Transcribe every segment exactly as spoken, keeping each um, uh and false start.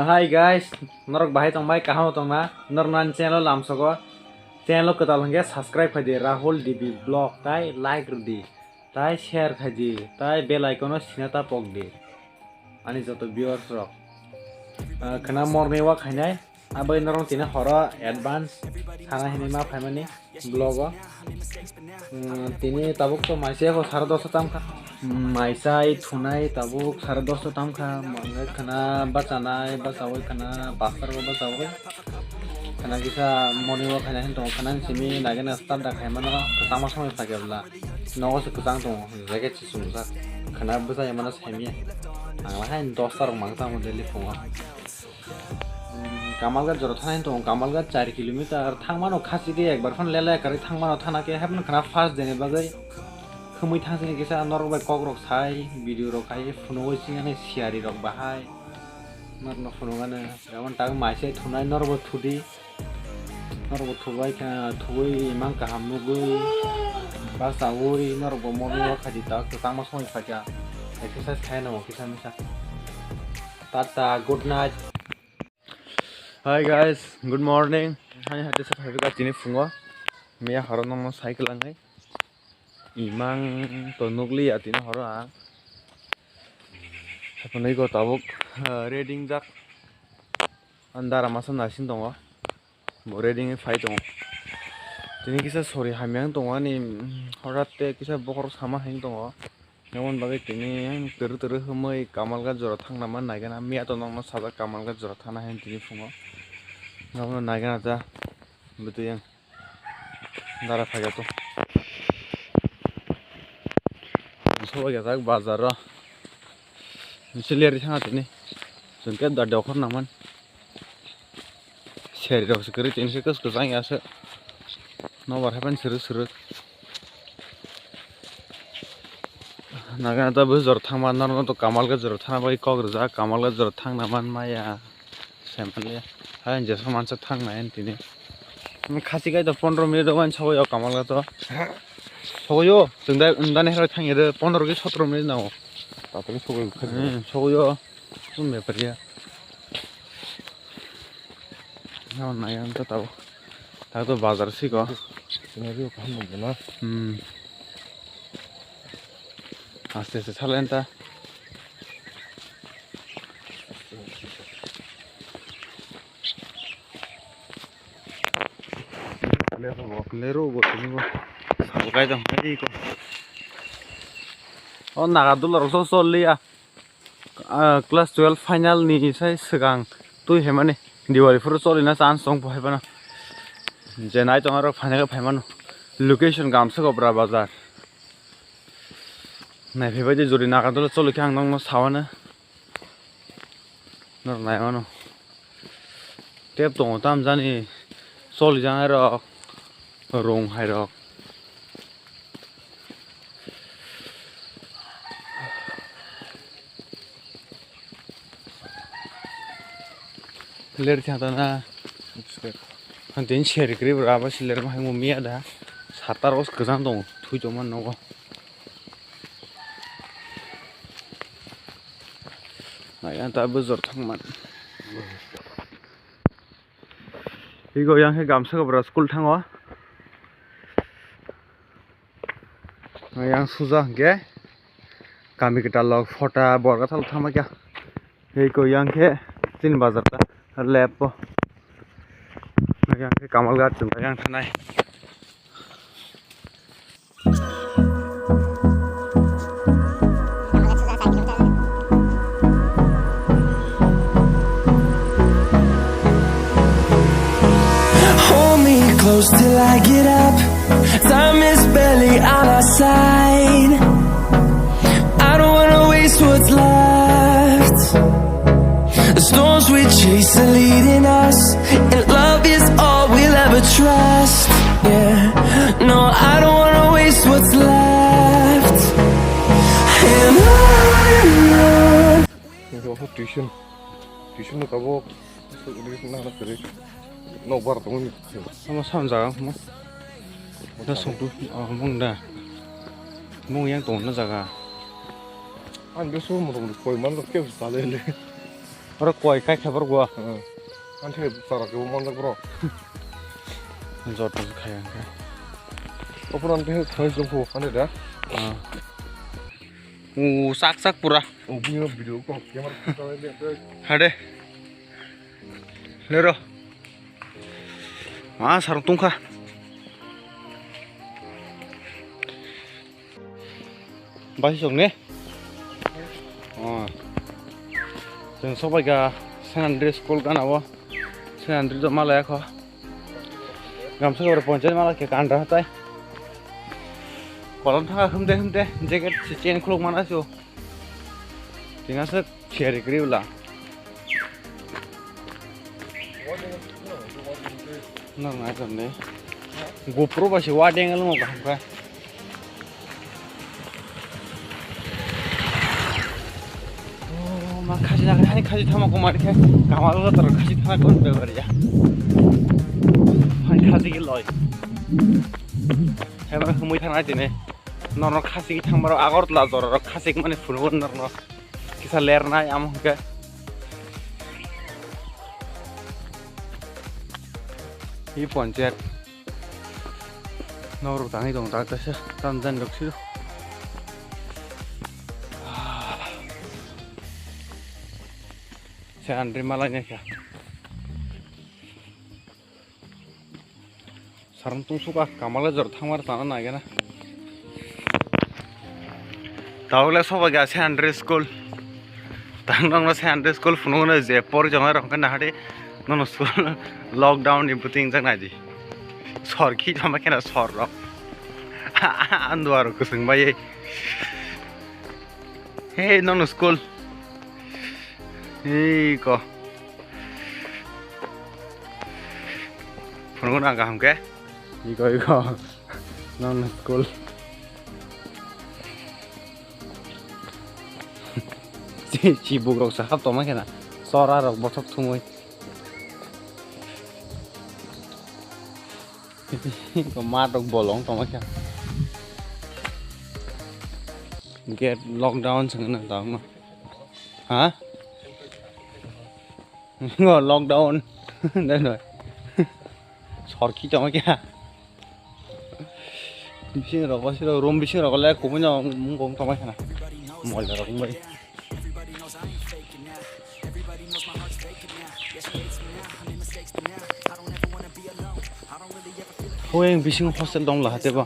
Hi guys, norok bahai tongbai, kaham tongna? Norok nani channel lamsogo, channel kwtal hwnkhe subscribe khaidi, Rahul D B Vlog, tai like rwdi, tai share khaidi, tai bell icon-o sina ta pokdi. Ani joto viewers rok, ah, khwna morning walk khainai, aboni norok tini horo advance sana hinwi ma phaimani vlog-o. Hmm, tini tabuk to maisa eko sare dosta tamkha. Hmm, maisai thunai tabuk sare dosta tamkha. Mane khwna bachanai, bachaui khwna pastor bo bachaui. Khwna kisa morning walk khaina hin tongo. Khwna simi nagena start da khaimano kwchangma somoi phaikhe bwla. Nogo se kwchang tongo. Jacket se chumjak. Khwna bwchai mano saimya. Ang lahai dosta rok mang tamo daily phungo. Hmm, Kamalghat jora thana hin tongo. Kamalghat char kilometer thangmano khasi de ekbar phano lele ekari thangmano thana khe haibano khwna first deni bagwi khumui thang sini kisa norok bai kok rok sai video rok khai phunugwi singani siyari rok bahai norokno phunugano emon tak maisai thunai norokbo thudi norokbo thubai kha thugui imang kaham nugui bachaui norokbo morning walk khaidi tak kwchangma somoi phaikha exercise khaino kisa misa. Tata, good night. Hi guys, good morning. Hani hati sa phaibika tini phungo. Miya horo nongno cycle angai. Imang to nukli ya tini horo ang. Hapanai ko tabuk, ah, reading jak. Andara masa naising tongo. Bo reading phai tongo. Tini kisa sori hamyang tongo ani, mm, horat te kisa bokhorok sama heng tongo. Aboni bagwi tini twrwk twrwk hwnwi Kamalghat jora thangna man naigana. Miya to nokno sajak Kamalghat jora thangna hwn tini phungo. Nokno naigana ta bwtwi ang dara phaiya to. Sobai gajak bazar o. Nisi leri thanga tini. Chwng khe da dokhor nangman. Seri rok se kwrwi tini se kwchang ya se. Nobar hapan sirwk sirwk. Naga ta bwswk jora thangma norok to Kamalghat jora thangna bagwi kok rijak, Kamalghat jora thangna man maya. Sai manliya. Hai jesa mansa thangna yan tini. Khasi kai to pondro minute rok wan sogwi o Kamalghat to. Sogwi o, chwng dai, chwng dani hai thangya de pondro ki sotro minute nango. Tatari sogwi khasi. Hmm, sogwi o. Chwng bepar ya. Nang nai ang ta tabo. Ta to bazar siko. Scenery o kaham nang na. Hmm. Aste aste salen ta. Lero bo tini bo. Sabo kai dong hai ko. O naga dula rok so so liya. Ah, class twelve final ni sai swkang twi hai mani Diwali phuru choli na chance tong bo hai phano. Je nai tong aro final khe phai mano. Location Gamsakopra bazar. Nai phai bai di jodi naga dula choli khe ang nokno sawano. Norok nai mano. Tep tongo tam jani choli jang rok rong hai rok. Ler thang ta na. Ang tin seri kri bra ba siler ma hai mo miya da. Satar os kwchang tongo. Thui tongma nogo. Nai ang ta bujor thangman. Higo yang khe Gamsakopra school thango. Yang suja hwnkhe kami kwtal rok phota borok thang thangma khe. Higo yang khe chini bazar ta lab o. Yang khe Kamalghat chwng yang thanai. Hold me close till I get up. Time is barely on our side. I don't wanna waste what's left. The storms we chase are leading us, and love is all we'll ever trust. Yeah, no, I don't wanna waste what's left. And on. Tuition, tuition no tabuk. Nokbar tongwi. Omo sam jaga omo. Da songtu, oh, mung da. Mung yang tong na jaga. Ang de sum rong koi man lo keu sa le le. Oro koi kai khe borok bo. Hmm. Ang khe chara kebo manjak bro. Joto khai ang khe. Opor ang khe thoi jong kho, ani da? Ah. U sak sak pura. O buyo video ko camera ko le de. Hade. Lero. Ah, sarung tungkha. Bai song ne? Oh. Chwng sobai ga Saint Andrew school gana o. Saint Andrew do malaya kho. Gamsa gore ponchai mala ke kandra tai. Kolom thanga humde humde jacket si chain khuluk mana su. Tinga se Siyari kwrwi bwla. Nang nai tong de. GoPro bai se wa deng along kaham kha. Oh, ma khaji na hani khaji thama ko mar khe. Kamal lo tor khaji thama ko be bar ya. Han khaji ki loi. Heba humui thang ai tine. Norno khaji thang maro Agartala jora khaji mani phunu norno. Kisa lernai amo hwnkhe. Hi ponchayat. Norok tangwi tong tak kaisa tam jan rok siro. Se andri malai nai kha. Sarung tungsuk ah, kamal jor thangmar tana nai gana. Tabuk le sobai ga Saint Andrew school. Tang nong no Saint Andrew school phunuk no je por jong rong khe nahadi nono school lockdown ni buting jak nai di. Sor khi thama khena sor rok. Anduaro kusung bai. Hey nono school. Hey ko. Phunuk na kaham khe? Iko, iko. Nang school. Chi, chibuk rok sa hap tongma khena. Sora rok bothok thumui. Iko mat rok bolong tongma khena. Gate lockdown sengna tangma. Ha? Ngo lockdown. Dai noi. Sorki tongma kya? Bising rok, basing rok, room bising rok le kubui no mung kong tongma kya na. Moila rok bai. Hoyeng bising hostel dong la hate ba.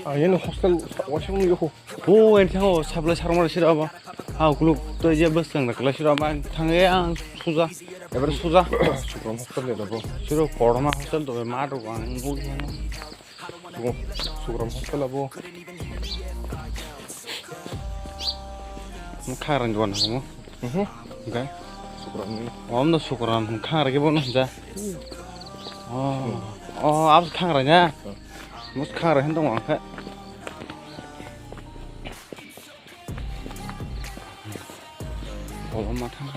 Ah, yeno hostel wasung yo ho. O, en thang o, sablai sarong mara sira ba. Ha, kuluk to je bwskang da kala sira ba, thang e ang suja. Ebar suja. Sukram hostel le bo. Siro korma hostel to ma to ang bu. Sukram, Sukram hostel abo. Kharang juan mo. Mhm. Ga. Sukram ni. Om no Sukram kharang ke bo no ja. Oh. Oh, ab kharang ya. Mus kharang hen dong ang kha. Kolom ma thang.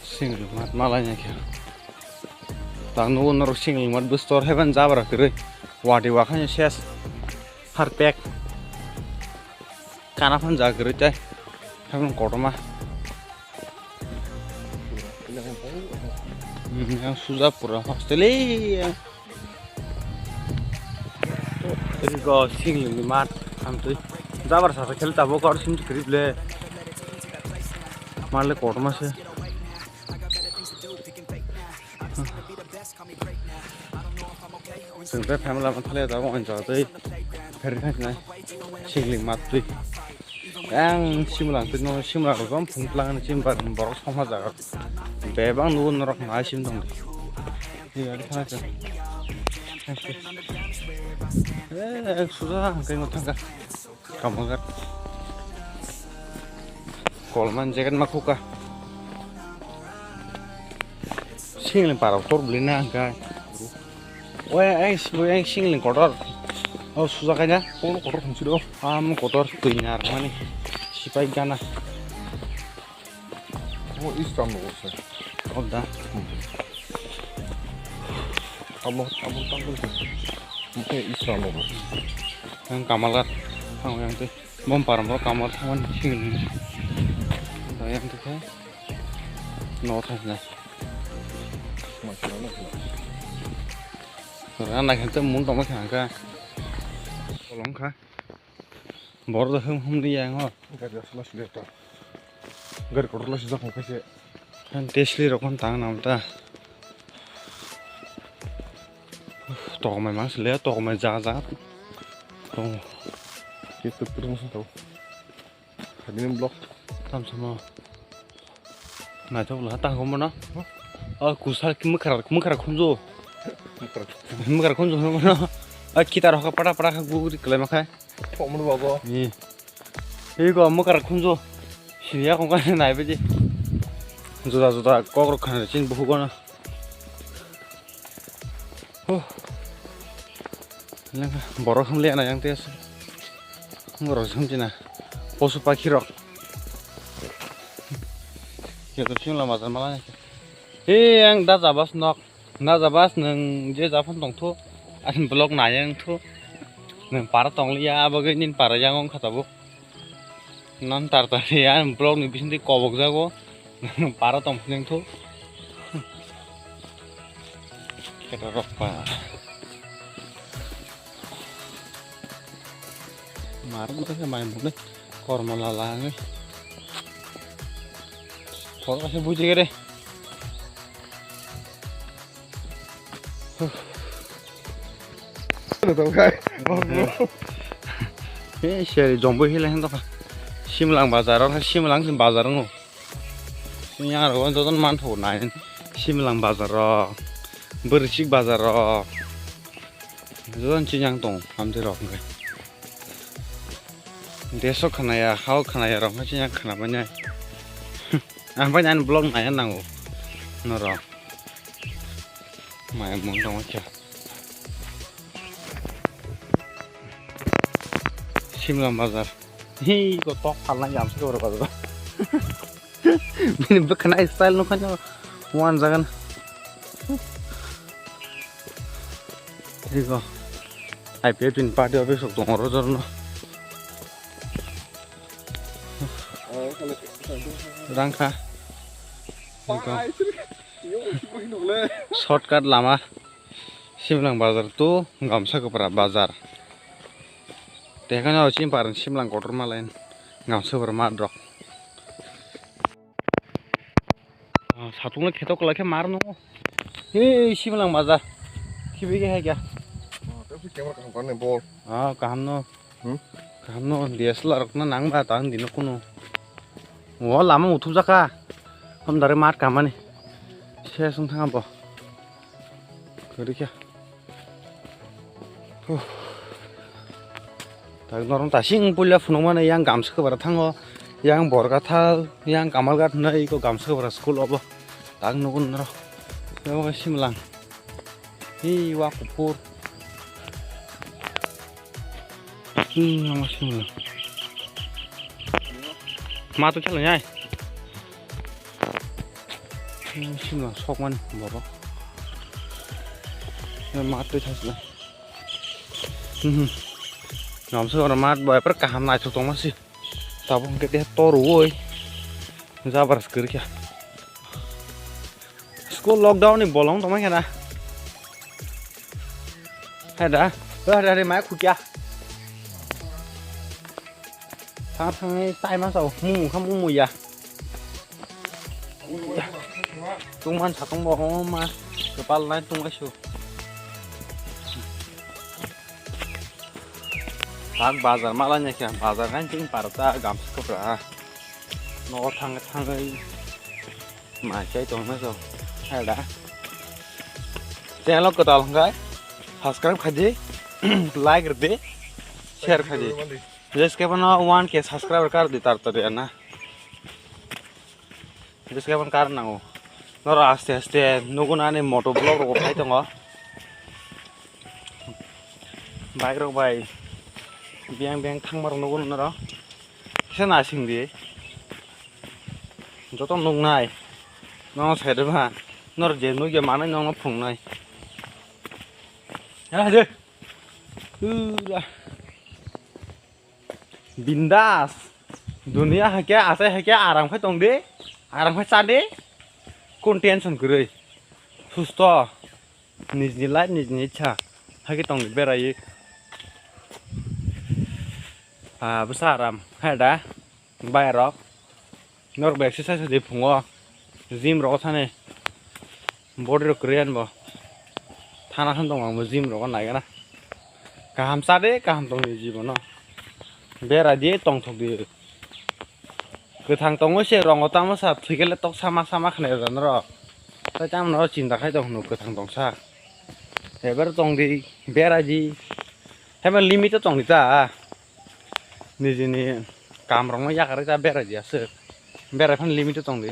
Singling mat malai ya kya. Tang nugo norok singling mat bus tor heaven jabra kwrwi. Wadi wakhan ses. Har pek. Kana phan ja kwrwi tai. Heaven kotorma. Hmm, yang suja pura hostel e. Ego singling ni mat hamtwi. Jabar sasa khel tabuk or sim krip le. Male kotorma se. Chwng tei phaimala man thale tabuk ani jaga tei pherwi thang sinai. Singling mat twi. Yang simla ang twi no simla rok jom phung tlang ani simba borok songma jaga. Bebak nugo norok nai sim tong di. Ni gari thang se. Eh, suja hangkai no thangka. Kamal ghat. Kolman jacket ma khuka. Singling parok tor bwlwi na hangka. Oe, ai, sibui, ai, singling kotor. O, suja kaina. Kono kotor hwnsi do. Am kotor twi nar mani. Sipai gana. O, Islam logo se. O, da. Amo, amo, amo. Mungkin Islam logo. Yang Kamal ghat. Ang yang twi. Bom parang boro kamar thangmani sini. Dayang tukhe no thangna. Rana khente mun tongma khangka. Kolong kha. Bor do hum hum di yang ho. Gari asla sile to. Gari kotor la sijak hongkha se. Han tesli rok hon tang nam ta. Tokmai mang sile, tokmai ja ja. Tong. Ke tuk tuk tau. Hadini blok. Tam sama. Naithok la tang homo na. O kusa ki mukharak mukharak khunju. Mukharak khunju homo na. A kitar hoka pada pada ha gugri klai makhai. Thokmani bago. Ni. Ego mukar khunju. Siriya kong ka nai baji. Juda juda kok rok khan chin buhu kono. Huh. Lengka borok hamle ana yang tes. Ngoro jom china. Posu pakhi rok. Kito chim lama jan mala. He yang da jabas nok. Na jabas nwng je japhano tongthu, ani vlog nai wngthu. Nwng para tongliya, abo bagwi nini para yang wngkha tabuk. Nan tar tar ya, ani vlog ni bisingtwi kobok jago. Nwng para tong philingthu. Keta rok pa. Mar mo khe mai mune korma lala ngi. Khoro khe buji gere. He seri jombo hile hen dokha. Simlang bazar o, Simlang bazar o. Yang aro joton man tho nai. Simlang bazar o. Bwrwsik bazar o. Joton chinyang tong, hamdi rok ngai. Deso khanaya, hao khanaya rok ngai chinyang khana banya. Ang bai nang vlog nai nango. Norok. Maya mung tong kya. Simlang bazar. Hi ko tok phalna jam se ko bazar. Bini bwkhana style nukha no wan jagan. Iko. I P F ni party office rok tongo oro jorno. Rangkha. Iko. Shortcut lama. Simlang bazar to Gamsakopra bazar. Tekhano chini parang Simlang kotor malain Gamsakopra mat rok. Ah, satung le kheto kwlai khe mar no. Ei Simlang bazar. Khibi khe hai kya? Ah, kaham no. Hmm? Kaham no D S L R rok no nang ba tang dino kuno. O lama uthuk jaka. Hamdare mat kamani. Se sung thang bo. Kori kya? Huh. Tak norong ta sing puila phunukmani yang Gamsakopra thango, yang Borgathal, yang Kamalghat hwnwi iko Gamsakopra school obo. Tak nugo norok. Obo Simlang. Hi wa kuphur. Hmm, yang Simlang. Ma to chalo nyai. Sima sokmani borok. Mat twi thasna. Mhm. Gamsa oro mat bai par kaham naithok tongma si. Tabuk hwnkhe de toru oi. Jabras kwrwikha. School lockdown ni bolong tongma khena. Hai da. Hai da, mai khukya. Thang thangwi tai ma sao, mung kha mung muya. Tungman sakong bo homa, kepal nai tungma su. Tak bazar malanya kya, bazar kan ting parta Gamsakopra. No thang thangwi. Mai chai tong na so. Hai da. Channel kwtal hwnkhe subscribe khaidi, like rwdi, share khaidi. Jeskhe bono one K subscriber kar di tar tar ya na. Jeskhe bono kar nango. Noro aste aste nugo nani moto vlog rok phai tongo. Bike rok bai biyang biyang thangma rok nugo noro. Kisa nasing di. Joto nuknai. Nono saideba. Nor je nukya manai nono phungnai. Ya je. Ura. Bindas. Dunia haikhe, achai haikhe, aram khai tong de. Aram khai cha de. Kun tension kwrwi. Susto. Nijni life, nijni ichha. Haikhe tong de berai. Ah, bwsa aram. Hai da. Bai rok. Norok bai exercise di phungo. Gym rogo thani. Body rok kwrwi ani bo. Thana khan tong ang bo gym rogo naigana. Kaham cha de, kaham tong di jibono. Bera di, tongthok di. Kwthang tongo se rongo tamo sa thwikele tok sama sama khnai rw norok. Tai tamo no chinta khai tong hwnwi kwthang tong sa. Ebar tong di, bera di. Hema limit o tong di ta. Nijini kam rokno yakarwi ta bera di aswk. Bera phano limit o tong di.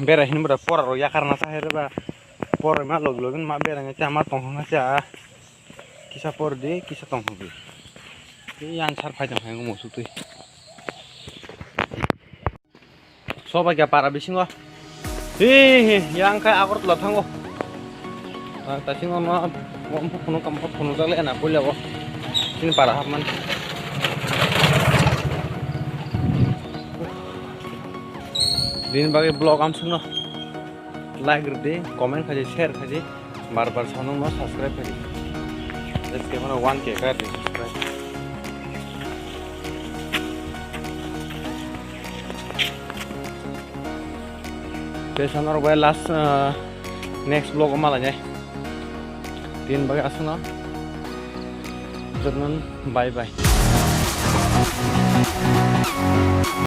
Bera hinwi bwrwi pora rok yakarna ta hai rw ba. Pora ma log log ma bera ngai ta ma tong hwnga cha. Kisa por di, kisa tong hwnwi. Yang sar phai tong hai musuk twi. Soba kya para bisingo. He he, yang khai Agartala thango. Ah, ta singo no, mo phunu kam phunu jale na puila bo. Sini para hapman. Din bagi vlog am sungno. Like rwdi, comment khaji, share khaji, bar bar sanungno subscribe khaji. Just kebono one K khaji subscribe. Tei sanarok bai last, uh, next vlog o malainai. Tin bagwi aswkno. Jotnon, bye bye.